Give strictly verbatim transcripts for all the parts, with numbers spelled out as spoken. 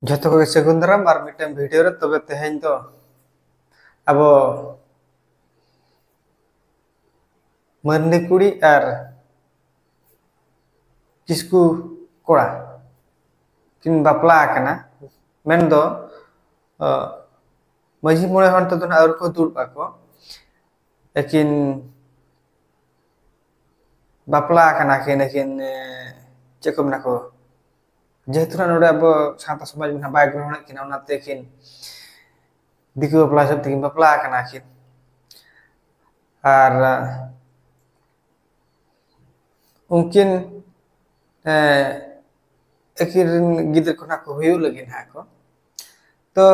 ᱡᱷᱚᱛᱚ ᱠᱚᱜᱮ ᱥᱟᱹᱜᱩᱱ ᱫᱟᱨᱟᱢ ᱟᱨ ᱢᱤᱫᱴᱟᱝ ᱵᱷᱤᱰᱤᱭᱳ ᱨᱮ᱾ ᱛᱚᱵᱮ ᱛᱮᱦᱮᱧ ᱫᱚ ᱟᱵᱚ ᱢᱟᱹᱱᱰᱤ ᱠᱩᱲᱤ ᱟᱨ ᱠᱤᱥᱠᱩ ᱠᱚᱲᱟ ᱠᱤᱱ ᱵᱟᱯᱞᱟ ᱟᱠᱟᱱᱟ᱾ ᱢᱮᱱᱫᱚ ᱢᱟᱹᱡᱷᱤ ᱢᱚᱬᱮ ᱦᱚᱲ ᱛᱮᱫᱚ ᱱᱟᱜ ᱟᱹᱣᱨᱤ ᱠᱚ ᱫᱩᱲᱩᱵ ᱟᱠᱚ, ᱟᱹᱠᱤᱱ ᱵᱟᱯᱞᱟ ᱟᱠᱟᱱᱟ ᱠᱤᱱ᱾ ᱟᱹᱠᱤᱱ ᱪᱮᱫ ᱠᱚ ᱢᱮᱱᱟ ᱠᱚ, ᱡᱮᱦᱮᱛᱩ ᱱᱟᱜ ᱱᱚᱰᱮ ᱟᱵᱚ ᱥᱟᱶᱛᱟ ᱥᱚᱢᱟᱡᱽ ᱢᱟ ᱵᱟᱭ ᱜᱨᱚᱦᱚᱱᱮᱫ ᱠᱤᱱᱟ, ᱚᱱᱟᱛᱮ ᱠᱤᱱ ᱫᱤᱠᱩ ᱵᱟᱯᱞᱟ ᱦᱤᱥᱟᱹᱵ ᱛᱮᱠᱤᱱ ᱵᱟᱯᱞᱟ ᱟᱠᱟᱱᱟ ᱠᱤᱱ᱾ ᱟᱨ ᱩᱱᱠᱤᱱ ᱟᱹᱠᱤᱱ ᱨᱮᱱ ᱜᱤᱫᱽᱨᱟᱹ ᱠᱚ ᱱᱟᱜ ᱠᱚ ᱦᱩᱭᱩᱜ ᱞᱟᱹᱜᱤᱫ ᱱᱟᱜ ᱠᱚ᱾ ᱛᱚ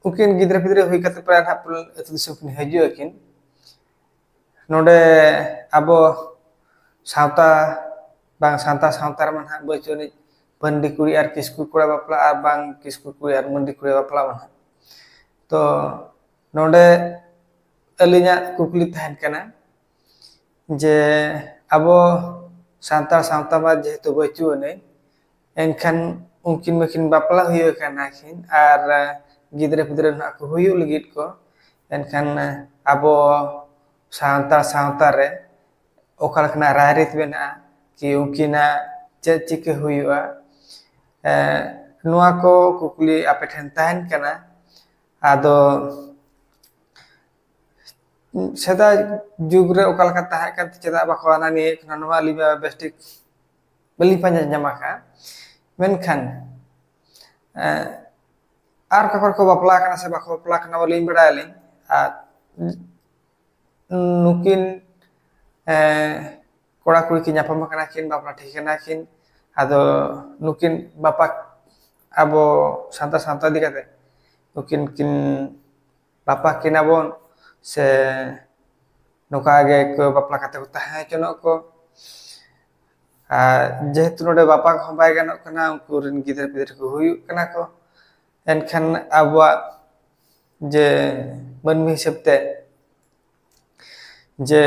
ᱩᱱᱠᱤᱱ ᱜᱤᱫᱽᱨᱟᱹ ᱯᱤᱫᱽᱨᱟᱹ ᱦᱩᱭ ᱠᱟᱛᱮ ᱯᱨᱟᱭ ᱱᱟᱜ ᱟᱹᱛᱩ ᱫᱤᱥᱚᱢ ᱠᱤᱱ ᱦᱤᱡᱩᱜ ᱟᱹᱠᱤᱱ᱾ ᱱᱚᱰᱮ ᱟᱵᱚ ᱥᱟᱶᱛᱟ ᱵᱟᱝ ᱥᱟᱱᱛᱟᱲ ᱥᱟᱶᱛᱟ ᱨᱮᱢᱟ ᱱᱟᱜ ᱵᱟᱹᱪᱩᱜ ᱟᱹᱱᱤᱡ ᱯᱟᱹᱱᱰᱤ ᱠᱩᱲᱤ ᱟᱨ ᱠᱤᱥᱠᱩ ᱠᱚᱲᱟ ᱵᱟᱯᱞᱟ ᱟᱨ ᱵᱟᱝ ᱠᱤᱥᱠᱩ ᱠᱩᱲᱤ ᱟᱨ ᱢᱟᱹᱱᱰᱤ ᱠᱩᱲᱤ ᱵᱟᱯᱞᱟ ᱢᱟ ᱱᱟᱜ᱾ ᱛᱚ ᱱᱚᱰᱮ ᱟᱹᱞᱤᱧᱟᱜ ᱠᱩᱠᱞᱤ ᱛᱟᱦᱮᱱ ᱠᱟᱱᱟ ᱡᱮ ᱟᱵᱚ ᱥᱟᱱᱛᱟᱲ ᱥᱟᱶᱛᱟ ᱢᱟ ᱡᱮᱦᱮᱛᱩ ᱵᱟᱹᱪᱩᱜ ᱟᱹᱱᱤᱡ, ᱮᱱᱠᱷᱟᱱ ᱩᱱᱠᱤᱱ ᱢᱟᱠᱤᱱ ᱵᱟᱯᱞᱟ ᱦᱩᱭ ᱟᱠᱟᱱᱟ ᱠᱤᱱ ᱟᱨ ᱜᱤᱫᱽᱨᱟᱹ ᱯᱤᱫᱽᱨᱟᱹ ᱱᱟᱜ ᱠᱚ ᱦᱩᱭᱩᱜ ᱞᱟᱹᱜᱤᱫ ᱠᱚ, ᱮᱱᱠᱷᱟᱱ ᱟᱵᱚ ᱥᱟᱱᱛᱟᱲ ᱥᱟᱶᱛᱟ ᱨᱮ ᱚᱠᱟ ᱞᱮᱠᱟᱱᱟᱜ ᱨᱟᱭᱨᱤᱛ ᱢᱮᱱᱟᱜᱼᱟ ᱠᱤ ᱩᱱᱠᱤᱱᱟᱜ ᱪᱮᱫ ᱪᱤᱠᱟᱹ ᱦᱩᱭᱩᱜᱼᱟ? ᱱᱚᱣᱟ ᱠᱚ ᱠᱩᱠᱞᱤ ᱟᱯᱮ ᱴᱷᱮᱱ ᱛᱟᱦᱮᱱ ᱠᱟᱱᱟ᱾ ᱟᱫᱚ ᱥᱮᱫᱟᱭ ᱡᱩᱜᱽ ᱨᱮ ᱚᱠᱟ ᱞᱮᱠᱟ ᱛᱟᱦᱮᱸ ᱠᱟᱱ ᱛᱮ ᱪᱮᱫᱟᱜ ᱵᱟᱠᱚ ᱦᱟᱱᱟ ᱱᱤᱭᱟᱹ ᱠᱟᱱᱟ, ᱱᱚᱣᱟ ᱟᱹᱞᱤᱧ ᱢᱟ ᱵᱮᱥᱴᱷᱤᱠ ᱵᱟᱹᱞᱤᱧ ᱯᱟᱸᱡᱟ ᱧᱟᱢ ᱟᱠᱟᱫᱼᱟ᱾ ᱢᱮᱱᱠᱷᱟᱱ ᱟᱨ ᱚᱠᱟ ᱠᱚᱨᱮ ᱠᱚ ᱵᱟᱯᱞᱟ ᱠᱟᱱᱟ ᱥᱮ ᱵᱟᱠᱚ ᱵᱟᱯᱞᱟ ᱠᱟᱱᱟ ᱵᱟᱹᱞᱤᱧ ᱵᱟᱲᱟᱭᱟᱞᱤᱧ᱾ ᱟᱨ ᱱᱩᱠᱤᱱ ᱠᱚᱲᱟ ᱠᱩᱲᱤ ᱠᱤᱱ ᱧᱟᱯᱟᱢ ᱟᱠᱟᱱᱟ ᱠᱤᱱ, ᱵᱟᱯᱞᱟ ᱴᱷᱤᱠ ᱟᱠᱟᱱᱟ ᱠᱤᱱ᱾ ᱟᱫᱚ ᱱᱩᱠᱤᱱ ᱵᱟᱯᱟ ᱟᱵᱚ ᱥᱟᱱᱛᱟᱲ ᱥᱟᱶᱛᱟ ᱤᱫᱤ ᱠᱟᱛᱮ ᱱᱩᱠᱤᱱ ᱠᱤᱱ ᱵᱟᱯᱟ ᱠᱤᱱᱟ ᱵᱚᱱ ᱥᱮ ᱱᱚᱝᱠᱟ ᱜᱮ ᱠᱚ ᱵᱟᱯᱞᱟ ᱠᱟᱛᱮ ᱠᱚ ᱛᱟᱦᱮᱸ ᱦᱚᱪᱚᱱᱚᱜ ᱠᱚ᱾ ᱟᱨ ᱡᱮᱦᱮᱛᱩ ᱱᱚᱰᱮ ᱵᱟᱯᱟ ᱠᱚᱦᱚᱸ ᱵᱟᱭ ᱜᱟᱱᱚᱜ ᱠᱟᱱᱟ, ᱩᱱᱠᱩ ᱨᱮᱱ ᱜᱤᱫᱽᱨᱟᱹ ᱯᱤᱫᱽᱨᱟᱹ ᱠᱚ ᱦᱩᱭᱩᱜ ᱠᱟᱱᱟ ᱠᱚ, ᱮᱱᱠᱷᱟᱱ ᱟᱵᱚᱣᱟᱜ ᱡᱮ ᱢᱟᱹᱱᱢᱤ ᱦᱤᱥᱟᱹᱵ ᱛᱮ ᱡᱮ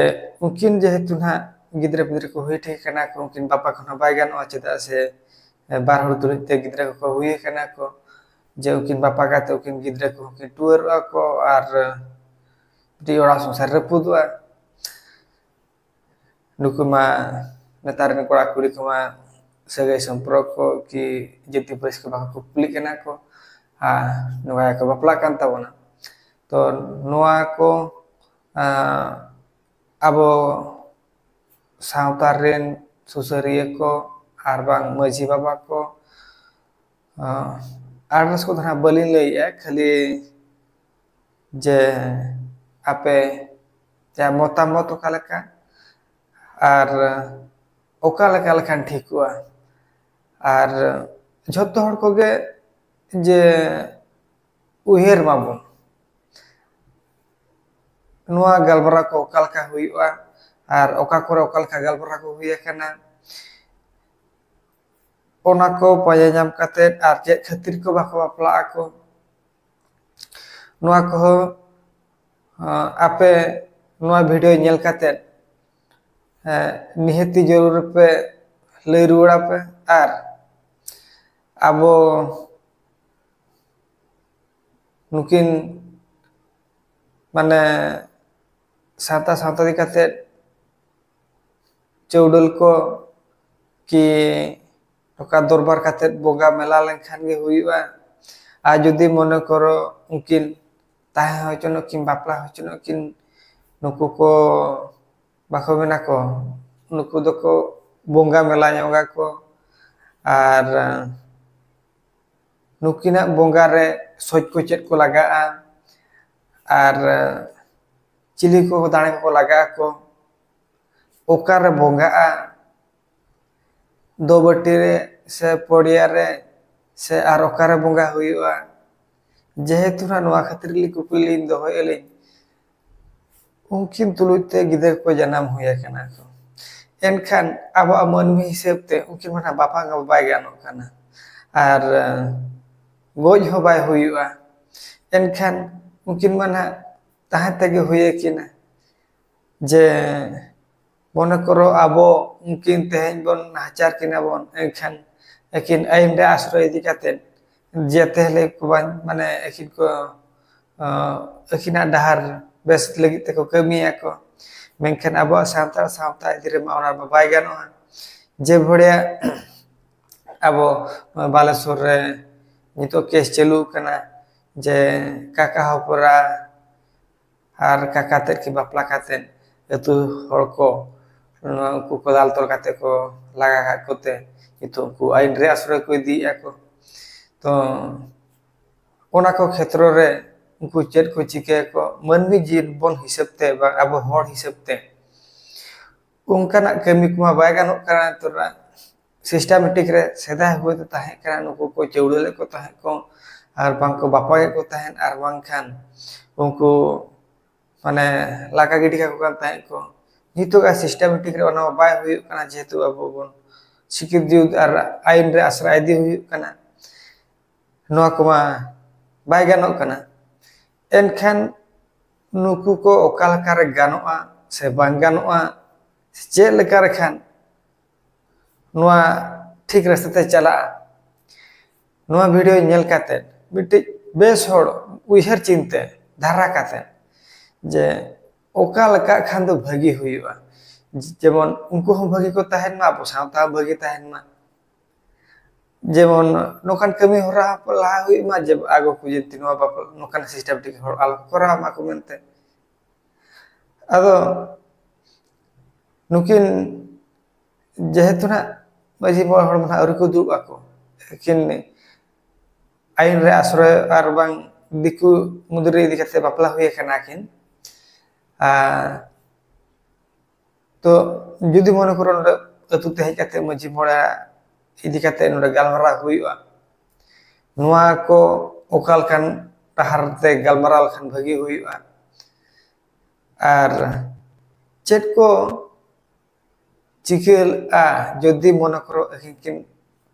ᱩᱱᱠᱤᱱ ᱡᱮᱦᱮᱛᱩ ᱱᱟᱦᱟᱜ ᱜᱤᱫᱽᱨᱟᱹ ᱯᱤᱫᱽᱨᱟᱹ ᱠᱚ ᱦᱩᱭ ᱴᱷᱤᱠ ᱠᱟᱱᱟ ᱠᱚ, ᱩᱱᱠᱤᱱ ᱵᱟᱯᱟ ᱠᱷᱚᱱ ᱦᱚᱸ ᱵᱟᱭ ᱜᱟᱱᱚᱜᱼᱟ, ᱪᱮᱫᱟᱜ ᱥᱮ ᱵᱟᱨ ᱦᱚᱲ ᱛᱩᱞᱩᱡ ᱛᱮ ᱜᱤᱫᱽᱨᱟᱹ ᱠᱚᱠᱚ ᱦᱩᱭ ᱟᱠᱟᱱᱟ ᱠᱚ, ᱡᱮ ᱩᱱᱠᱤᱱ ᱵᱟᱯᱟ ᱠᱟᱛᱮ ᱩᱱᱠᱤᱱ ᱜᱤᱫᱽᱨᱟᱹ ᱠᱚᱦᱚᱸ ᱠᱤᱱ ᱴᱩᱣᱟᱹᱨᱚᱜᱼᱟ ᱠᱚ ᱟᱨ ᱢᱤᱫᱴᱤᱡ ᱚᱲᱟᱜ ᱥᱚᱝᱥᱟᱨ ᱨᱟᱹᱯᱩᱫᱚᱜᱼᱟ᱾ ᱱᱩᱠᱩ ᱢᱟ ᱱᱮᱛᱟᱨ ᱨᱮᱱ ᱠᱚᱲᱟ ᱠᱩᱲᱤ ᱠᱚᱢᱟ ᱥᱟᱹᱜᱟᱹᱭ ᱥᱚᱢᱯᱚᱨᱠᱚ ᱠᱤ ᱡᱟᱹᱛᱤ ᱯᱟᱹᱨᱤᱥ ᱠᱚ ᱵᱟᱠᱚ ᱠᱩᱯᱞᱤᱜ ᱠᱟᱱᱟ ᱠᱚ, ᱟᱨ ᱱᱚᱝᱠᱟ ᱜᱮᱠᱚ ᱵᱟᱯᱞᱟᱜ ᱠᱟᱱ ᱛᱟᱵᱚᱱᱟ᱾ ᱛᱚ ᱱᱚᱣᱟ ᱠᱚ, ᱟᱸ, ᱟᱵᱚ ᱥᱟᱶᱛᱟ ᱨᱮᱱ ᱥᱩᱥᱟᱹᱨᱤᱭᱟᱹ ᱠᱚ ᱟᱨ ᱵᱟᱝ ᱢᱟᱹᱡᱷᱤ ᱵᱟᱵᱟ ᱠᱚ, ᱟᱸ, ᱟᱨ ᱠᱚᱫᱚ ᱦᱟᱸᱜ ᱵᱟᱹᱞᱤᱧ ᱞᱟᱹᱭᱮᱜᱼᱟ, ᱠᱷᱟᱹᱞᱤ ᱡᱮ ᱟᱯᱮ ᱡᱟ ᱢᱚᱛᱟᱢᱚᱛ ᱚᱠᱟ ᱞᱮᱠᱟ ᱟᱨ ᱚᱠᱟ ᱞᱮᱠᱟ ᱞᱮᱠᱷᱟᱱ ᱴᱷᱤᱠᱚᱜᱼᱟ, ᱟᱨ ᱡᱷᱚᱛᱚ ᱦᱚᱲ ᱠᱚᱜᱮ ᱡᱮ ᱩᱭᱦᱟᱹᱨ ᱢᱟᱵᱚᱱ ᱱᱚᱣᱟ ᱜᱟᱞᱢᱟᱨᱟᱣ ᱠᱚ ᱚᱠᱟ ᱞᱮᱠᱟ ᱦᱩᱭᱩᱜᱼᱟ ᱟᱨ ᱚᱠᱟ ᱠᱚᱨᱮ ᱚᱠᱟ ᱞᱮᱠᱟ ᱜᱟᱞᱢᱟᱨᱟᱣ ᱠᱚ ᱦᱩᱭ ᱟᱠᱟᱱᱟ, ᱚᱱᱟ ᱠᱚ ᱯᱟᱸᱡᱟ ᱧᱟᱢ ᱠᱟᱛᱮᱫ ᱟᱨ ᱪᱮᱫ ᱠᱷᱟᱹᱛᱤᱨ ᱠᱚ ᱵᱟᱠᱚ ᱵᱟᱯᱞᱟᱜ ᱟᱠᱚ, ᱱᱚᱣᱟ ᱠᱚᱦᱚᱸ, ᱟᱸ, ᱟᱯᱮ ᱱᱚᱣᱟ video ᱧᱮᱞ ᱠᱟᱛᱮᱫ, ᱮᱸ, ᱱᱤᱦᱟᱹᱛᱤ ᱡᱟᱹᱨᱩᱲ ᱯᱮ ᱞᱟᱹᱭ ᱨᱩᱣᱟᱹᱲᱟ ᱯᱮ᱾ ᱟᱨ ᱟᱵᱚ ᱱᱩᱠᱤᱱ ᱢᱟᱱᱮ ᱥᱟᱶᱛᱟ ᱥᱟᱶᱛᱟ ᱤᱫᱤ ᱠᱟᱛᱮᱫ ᱪᱟᱹᱣᱰᱟᱹᱞ ᱠᱚ ᱠᱤ ᱱᱚᱝᱠᱟ ᱫᱚᱨᱵᱟᱨ ᱠᱟᱛᱮᱫ ᱵᱚᱸᱜᱟ ᱢᱮᱞᱟ ᱞᱮᱱᱠᱷᱟᱱ ᱜᱮ ᱦᱩᱭᱩᱜᱼᱟ᱾ ᱟᱨ ᱡᱩᱫᱤ ᱢᱚᱱᱮ ᱠᱚᱨᱚ ᱩᱱᱠᱤᱱ ᱛᱟᱦᱮᱸ ᱦᱚᱪᱚᱱᱚᱜ ᱠᱤᱱ, ᱵᱟᱯᱞᱟ ᱦᱚᱪᱚᱱᱚᱜ ᱠᱤᱱ, ᱱᱩᱠᱩ ᱠᱚ ᱵᱟᱠᱚ ᱢᱮᱱᱟ ᱠᱚ, ᱱᱩᱠᱩ ᱫᱚᱠᱚ ᱵᱚᱸᱜᱟ ᱢᱮᱞᱟ ᱧᱚᱜ ᱟᱠᱚ᱾ ᱟᱨ ᱱᱩᱠᱤᱱᱟᱜ ᱵᱚᱸᱜᱟ ᱨᱮ ᱥᱚᱡᱽ ᱠᱚ ᱪᱮᱫ ᱠᱚ ᱞᱟᱜᱟᱜᱼᱟ, ᱟᱨ ᱪᱤᱞᱤ ᱠᱚ ᱫᱟᱲᱮ ᱠᱚᱠᱚ ᱞᱟᱜᱟᱜ ᱟᱠᱚ, ᱚᱠᱟᱨᱮ ᱵᱚᱸᱜᱟᱜᱼᱟ, ᱫᱚᱵᱟᱹᱴᱤ ᱨᱮ ᱥᱮ ᱯᱚᱲᱤᱭᱟ ᱨᱮ ᱥᱮ ᱟᱨ ᱚᱠᱟᱨᱮ ᱵᱚᱸᱜᱟ ᱦᱩᱭᱩᱜᱼᱟ᱾ ᱡᱮᱦᱮᱛᱩ ᱱᱟᱜ ᱱᱚᱣᱟ ᱠᱷᱟᱹᱛᱤᱨ ᱞᱤᱧ ᱠᱩᱠᱞᱤ ᱞᱤᱧ ᱫᱚᱦᱚᱭᱮᱫᱼᱟ ᱞᱤᱧ, ᱩᱱᱠᱤᱱ ᱛᱩᱞᱩᱡ ᱛᱮ ᱜᱤᱫᱽᱨᱟᱹ ᱠᱚ ᱡᱟᱱᱟᱢ ᱦᱩᱭ ᱟᱠᱟᱱᱟ ᱠᱚ, ᱮᱱᱠᱷᱟᱱ ᱟᱵᱚᱣᱟᱜ ᱢᱟᱹᱱᱢᱤ ᱦᱤᱥᱟᱹᱵ ᱛᱮ ᱩᱱᱠᱤᱱ ᱢᱟ ᱱᱟᱜ ᱵᱟᱯᱞᱟ ᱵᱟᱭ ᱜᱟᱱᱚᱜ ᱠᱟᱱᱟ ᱟᱨ, ᱟᱸ, ᱜᱚᱡ ᱦᱚᱸ ᱵᱟᱭ ᱦᱩᱭᱩᱜᱼᱟ᱾ ᱮᱱᱠᱷᱟᱱ ᱩᱱᱠᱤᱱ ᱢᱟ ᱱᱟᱜ ᱛᱟᱦᱮᱸ ᱛᱮᱜᱮ ᱦᱩᱭ ᱟᱹᱠᱤᱱᱟ᱾ ᱡᱮ ᱢᱚᱱᱮ ᱠᱚᱨᱚ ᱟᱵᱚ ᱩᱱᱠᱤᱱ ᱛᱮᱦᱮᱧ ᱵᱚᱱ ᱱᱟᱦᱟᱪᱟᱨ ᱠᱤᱱᱟ ᱵᱚᱱ, ᱮᱱᱠᱷᱟᱱ ᱟᱹᱠᱤᱱ ᱟᱹᱭᱤᱱ ᱨᱮ ᱟᱥᱨᱚᱭ ᱤᱫᱤ ᱠᱟᱛᱮ ᱡᱟᱛᱮ ᱞᱟᱹᱭ ᱠᱚ ᱵᱟᱝ, ᱢᱟᱱᱮ ᱟᱹᱠᱤᱱ ᱠᱚ, ᱟᱹᱠᱤᱱᱟᱜ ᱰᱟᱦᱟᱨ ᱵᱮᱥ ᱞᱟᱹᱜᱤᱫ ᱛᱮᱠᱚ ᱠᱟᱹᱢᱤᱭᱟᱠᱚ᱾ ᱢᱮᱱᱠᱷᱟᱱ ᱟᱵᱚᱣᱟᱜ ᱥᱟᱱᱛᱟᱲ ᱥᱟᱶᱛᱟ ᱤᱫᱤ ᱨᱮᱢᱟ ᱚᱱᱟ ᱢᱟ ᱵᱟᱭ ᱜᱟᱱᱚᱜᱼᱟ᱾ ᱡᱮ ᱵᱷᱚᱲᱮᱭᱟ ᱟᱵᱚ ᱵᱟᱞᱮᱥᱚᱨ ᱨᱮ ᱱᱤᱛᱚᱜ ᱠᱮᱥ ᱪᱟᱹᱞᱩ ᱠᱟᱱᱟ, ᱡᱮ ᱠᱟᱠᱟ ᱦᱚᱯᱚᱨᱟ ᱟᱨ ᱠᱟᱠᱟ ᱛᱮᱫ ᱠᱤ ᱵᱟᱯᱞᱟ ᱠᱟᱛᱮᱫ ᱟᱹᱛᱩ ᱦᱚᱲ ᱠᱚ ᱩᱱᱠᱩ ᱠᱚ ᱫᱟᱞ ᱛᱚᱞ ᱠᱟᱛᱮ ᱠᱚ ᱞᱟᱜᱟ ᱠᱟᱜ ᱠᱚᱛᱮ ᱱᱤᱛᱚᱜ ᱩᱱᱠᱩ ᱟᱹᱭᱤᱱ ᱨᱮ ᱟᱥᱨᱚᱭ ᱠᱚ ᱤᱫᱤᱭᱮᱫᱼᱟ ᱠᱚ᱾ ᱛᱚ ᱚᱱᱟ ᱠᱚ ᱠᱷᱮᱛᱨᱚ ᱨᱮ ᱩᱱᱠᱩ ᱪᱮᱫ ᱠᱚ ᱪᱤᱠᱟᱹᱭᱟᱠᱚ, ᱢᱟᱹᱱᱢᱤ ᱡᱤᱵᱚᱱ ᱦᱤᱥᱟᱹᱵ ᱛᱮ ᱵᱟᱝ ᱟᱵᱚ ᱦᱚᱲ ᱦᱤᱥᱟᱹᱵ ᱛᱮ ᱚᱱᱠᱟᱱᱟᱜ ᱠᱟᱹᱢᱤ ᱠᱚᱢᱟ ᱵᱟᱭ ᱜᱟᱱᱚᱜ ᱠᱟᱱᱟ᱾ ᱱᱤᱛᱚᱜ ᱥᱤᱥᱴᱮᱢᱮᱴᱤᱠ ᱨᱮ ᱥᱮᱫᱟᱭ ᱦᱚᱭᱛᱳ ᱛᱟᱦᱮᱸ ᱠᱟᱱᱟ, ᱱᱩᱠᱩ ᱠᱚ ᱪᱟᱹᱣᱲᱟᱹ ᱞᱮᱫ ᱠᱚ ᱛᱟᱦᱮᱸᱫ ᱠᱚ, ᱟᱨ ᱵᱟᱝ ᱠᱚ ᱵᱟᱯᱟᱭᱮᱫ ᱠᱚ ᱛᱟᱦᱮᱸᱫ, ᱟᱨ ᱵᱟᱝᱠᱷᱟᱱ ᱩᱱᱠᱩ ᱢᱟᱱᱮ ᱞᱟᱜᱟ ᱜᱤᱰᱤ ᱠᱟᱠᱚ ᱠᱟᱱ ᱛᱟᱦᱮᱸᱫ ᱠᱚ᱾ ᱱᱤᱛᱚᱜᱟᱜ ᱥᱤᱥᱴᱮᱢᱮᱴᱤᱠ ᱨᱮ ᱚᱱᱟ ᱢᱟ ᱵᱟᱭ ᱦᱩᱭᱩᱜ ᱠᱟᱱᱟ, ᱡᱮᱦᱮᱛᱩ ᱟᱵᱚ ᱵᱚᱱ ᱥᱤᱠᱷᱤᱛ ᱡᱩᱜᱽ ᱟᱨ ᱟᱹᱭᱤᱱ ᱨᱮ ᱟᱥᱨᱟ ᱤᱫᱤ ᱦᱩᱭᱩᱜ ᱠᱟᱱᱟ᱾ ᱱᱚᱣᱟ ᱠᱚᱢᱟ ᱵᱟᱭ ᱜᱟᱱᱚᱜ ᱠᱟᱱᱟ᱾ ᱮᱱᱠᱷᱟᱱ ᱱᱩᱠᱩ ᱠᱚ ᱚᱠᱟ ᱞᱮᱠᱟᱨᱮ ᱜᱟᱱᱚᱜᱼᱟ ᱥᱮ ᱵᱟᱝ ᱜᱟᱱᱚᱜᱼᱟ, ᱪᱮᱫ ᱞᱮᱠᱟ ᱞᱮᱠᱷᱟᱱ ᱱᱚᱣᱟ ᱴᱷᱤᱠ ᱨᱟᱥᱛᱟ ᱛᱮ ᱪᱟᱞᱟᱜᱼᱟ, ᱱᱚᱣᱟ ᱵᱷᱤᱰᱤᱭᱳ ᱧᱮᱞ ᱠᱟᱛᱮ ᱢᱤᱫᱴᱤᱡ ᱵᱮᱥ ᱦᱚᱲ ᱩᱭᱦᱟᱹᱨ ᱪᱤᱱᱛᱟᱹ ᱫᱷᱟᱨᱟ ᱠᱟᱛᱮ ᱡᱮ ᱚᱠᱟ ᱞᱮᱠᱟ ᱠᱷᱟᱱ ᱫᱚ ᱵᱷᱟᱹᱜᱤ ᱦᱩᱭᱩᱜᱼᱟ, ᱡᱮᱢᱚᱱ ᱩᱱᱠᱩ ᱦᱚᱸ ᱵᱷᱟᱹᱜᱤ ᱠᱚ ᱛᱟᱦᱮᱱ ᱢᱟ, ᱟᱵᱚ ᱥᱟᱶᱛᱟ ᱦᱚᱸ ᱵᱷᱟᱹᱜᱤ ᱛᱟᱦᱮᱱ ᱢᱟ᱾ ᱡᱮᱢᱚᱱ ᱱᱚᱝᱠᱟᱱ ᱠᱟᱹᱢᱤ ᱦᱚᱨᱟ ᱞᱟᱦᱟ ᱦᱩᱭᱩᱜ ᱢᱟ, ᱡᱮ ᱟᱜᱚ ᱠᱚ ᱡᱟᱛᱮ ᱱᱚᱣᱟ ᱵᱟᱯᱞᱟ ᱱᱚᱝᱠᱟᱱ ᱥᱤᱥᱴᱮᱢ ᱴᱷᱤᱠ ᱦᱚᱲ ᱟᱞᱚ ᱠᱚ ᱠᱚᱨᱟᱣ ᱢᱟ ᱠᱚ ᱢᱮᱱᱛᱮ᱾ ᱟᱫᱚ ᱱᱩᱠᱤᱱ ᱡᱮᱦᱮᱛᱩ ᱱᱟᱜ ᱢᱟᱹᱡᱷᱤ ᱢᱚᱬᱮ ᱦᱚᱲ ᱢᱟ ᱱᱟᱜ ᱟᱹᱣᱨᱤ ᱠᱚ ᱫᱩᱲᱩᱵ ᱟᱠᱚ, ᱟᱹᱠᱤᱱ ᱟᱹᱭᱤᱱ ᱨᱮ ᱟᱥᱨᱚᱭ ᱟᱨ ᱵᱟᱝ ᱫᱤᱠᱩ ᱢᱩᱫᱽᱨᱮ ᱤᱫᱤ ᱠᱟᱛᱮ ᱵᱟᱯᱞᱟ ᱦᱩᱭ ᱟᱠᱟᱱᱟ ᱟᱹᱠᱤᱱ᱾ ᱟᱨ ᱛᱚ ᱡᱩᱫᱤ ᱢᱚᱱᱮ ᱠᱚᱨᱚ ᱱᱚᱰᱮ ᱟᱹᱛᱩ ᱛᱮ ᱦᱮᱡ ᱠᱟᱛᱮ ᱢᱟᱹᱡᱷᱤ ᱢᱚᱬᱮ ᱤᱫᱤ ᱠᱟᱛᱮ ᱱᱚᱰᱮ ᱜᱟᱞᱢᱟᱨᱟᱣ ᱦᱩᱭᱩᱜᱼᱟ, ᱱᱚᱣᱟ ᱠᱚ ᱚᱠᱟ ᱞᱮᱠᱟᱱ ᱰᱟᱦᱟᱨ ᱛᱮ ᱜᱟᱞᱢᱟᱨᱟᱣ ᱞᱮᱠᱷᱟᱱ ᱵᱷᱟᱹᱜᱤ ᱦᱩᱭᱩᱜᱼᱟ, ᱟᱨ ᱪᱮᱫ ᱠᱚ ᱪᱤᱠᱟᱹᱜᱼᱟ ᱡᱩᱫᱤ ᱢᱚᱱᱮ ᱠᱚᱨᱚ ᱟᱹᱠᱤᱱ ᱠᱤᱱ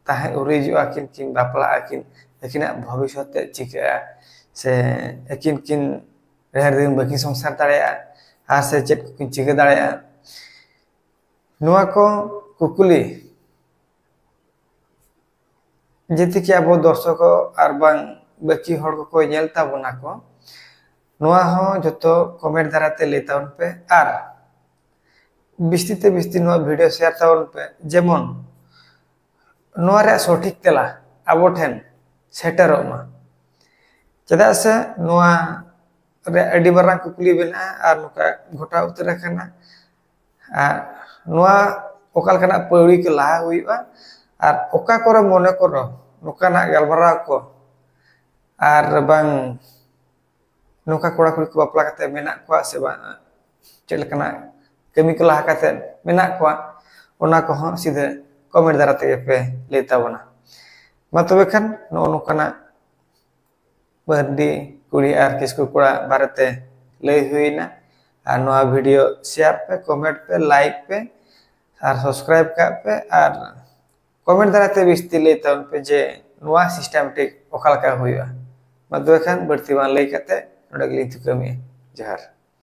ᱛᱟᱦᱮᱸ ᱩᱨᱤᱡᱚᱜᱼᱟ ᱠᱤᱱ, ᱠᱤᱱ ᱵᱟᱯᱞᱟᱜᱼᱟ ᱠᱤᱱ, ᱟᱹᱠᱤᱱᱟᱜ ᱵᱷᱚᱵᱤᱥᱥᱚᱛ ᱛᱮ ᱪᱤᱠᱟᱹᱜᱼᱟ, ᱥᱮ ᱟᱹᱠᱤᱱ ᱠᱤᱱ ᱰᱷᱮᱨ ᱫᱤᱱ ᱵᱟᱹᱠᱤᱱ ᱥᱚᱝᱥᱟᱨ ᱫᱟᱲᱮᱭᱟᱜᱼᱟ, ᱟᱨ ᱥᱮ ᱪᱮᱫ ᱠᱚᱠᱤᱱ ᱪᱤᱠᱟᱹ ᱫᱟᱲᱮᱭᱟᱜᱼᱟ, ᱱᱚᱣᱟ ᱠᱚ ᱠᱩᱠᱞᱤ ᱡᱮᱛᱮ ᱠᱤ ᱟᱵᱚ ᱫᱚᱨᱥᱚᱠ ᱟᱨ ᱵᱟᱝ ᱵᱟᱹᱠᱤ ᱦᱚᱲ ᱠᱚᱠᱚ ᱧᱮᱞ ᱛᱟᱵᱚᱱᱟ ᱠᱚ, ᱱᱚᱣᱟ ᱦᱚᱸ ᱡᱚᱛᱚ ᱠᱚᱢᱮᱱᱴ ᱫᱟᱨᱟᱭ ᱛᱮ ᱞᱟᱹᱭ ᱛᱟᱵᱚᱱ ᱯᱮ᱾ ᱟᱨ ᱵᱤᱥᱛᱤ ᱛᱮ ᱵᱤᱥᱛᱤ ᱱᱚᱣᱟ ᱵᱷᱤᱰᱤᱭᱳ ᱥᱮᱭᱟᱨ ᱛᱟᱵᱚᱱ ᱯᱮ, ᱡᱮᱢᱚᱱ ᱱᱚᱣᱟ ᱨᱮᱭᱟᱜ ᱥᱚᱴᱷᱤᱠ ᱛᱮᱞᱟ ᱟᱵᱚ ᱴᱷᱮᱱ ᱥᱮᱴᱮᱨᱚᱜ ᱢᱟ᱾ ᱪᱮᱫᱟᱜ ᱥᱮ ᱱᱚᱣᱟ ᱨᱮ ᱟᱹᱰᱤ ᱢᱟᱨᱟᱝ ᱠᱩᱠᱞᱤ ᱢᱮᱱᱟᱜᱼᱟ ᱟᱨ ᱱᱚᱝᱠᱟ ᱜᱷᱚᱴᱟᱣ ᱩᱛᱟᱹᱨ ᱟᱠᱟᱱᱟ᱾ ᱟᱨ ᱱᱚᱣᱟ ᱚᱠᱟ ᱞᱮᱠᱟᱱᱟᱜ ᱯᱟᱹᱣᱲᱤ ᱠᱚ ᱞᱟᱦᱟ ᱦᱩᱭᱩᱜᱼᱟ ᱟᱨ ᱚᱠᱟ ᱠᱚᱨᱮ ᱢᱚᱱᱮ ᱠᱚᱨᱚ ᱱᱚᱝᱠᱟᱱᱟᱜ ᱜᱟᱞᱢᱟᱨᱟᱣ ᱠᱚ ᱟᱨ ᱵᱟᱝ ᱱᱚᱝᱠᱟ ᱠᱚᱲᱟ ᱠᱩᱲᱤ ᱠᱚ ᱵᱟᱯᱞᱟ ᱠᱟᱛᱮ ᱢᱮᱱᱟᱜ ᱠᱚᱣᱟ ᱥᱮ ᱵᱟᱝ, ᱪᱮᱫ ᱞᱮᱠᱟᱱᱟᱜ ᱠᱟᱹᱢᱤ ᱠᱚ ᱞᱟᱦᱟ ᱠᱟᱛᱮ ᱢᱮᱱᱟᱜ ᱠᱚᱣᱟ, ᱚᱱᱟ ᱠᱚᱦᱚᱸ ᱥᱤᱫᱷᱟᱹ ᱠᱚᱢᱮᱱᱴ ᱫᱟᱨᱟ ᱛᱮᱜᱮ ᱯᱮ ᱞᱟᱹᱭ ᱛᱟᱵᱚᱱᱟ᱾ ᱢᱟ ᱛᱚᱵᱮ ᱠᱷᱟᱱ ᱱᱚᱜᱼᱚ ᱱᱚᱝᱠᱟᱱᱟᱜ ᱢᱟᱹᱨᱰᱤ ᱠᱩᱲᱤ ᱟᱨ ᱠᱤᱥᱠᱩ ᱠᱚᱲᱟ ᱵᱟᱨᱮᱛᱮ ᱞᱟᱹᱭ ᱦᱩᱭᱱᱟ᱾ ᱟᱨ ᱱᱚᱣᱟ ᱵᱷᱤᱰᱤᱭᱳ ᱥᱮᱭᱟᱨ ᱯᱮ, ᱠᱚᱢᱮᱱᱴ ᱯᱮ, ᱞᱟᱭᱤᱠ ᱯᱮ ᱟᱨ ᱥᱟᱵᱥᱠᱨᱟᱭᱤᱵ ᱠᱟᱜ ᱯᱮ᱾ ᱟᱨ ᱠᱚᱢᱮᱱᱴ ᱫᱟᱨᱟᱭ ᱛᱮ ᱵᱤᱥᱛᱤ ᱞᱟᱹᱭ ᱛᱟᱵᱚᱱ ᱯᱮ ᱡᱮ ᱱᱚᱣᱟ ᱥᱤᱥᱴᱮᱢᱮᱴᱤᱠ ᱚᱠᱟ ᱞᱮᱠᱟ ᱦᱩᱭᱩᱜᱼᱟ᱾ ᱢᱟ ᱛᱚᱵᱮ ᱠᱷᱟᱱ ᱵᱟᱹᱲᱛᱤ ᱵᱟᱝ ᱞᱟᱹᱭ ᱠᱟᱛᱮ ᱱᱚᱰᱮ ᱜᱮᱞᱤᱧ ᱛᱷᱩᱠᱟᱹᱢᱮᱜᱼᱟ᱾ ᱡᱚᱦᱟᱨ᱾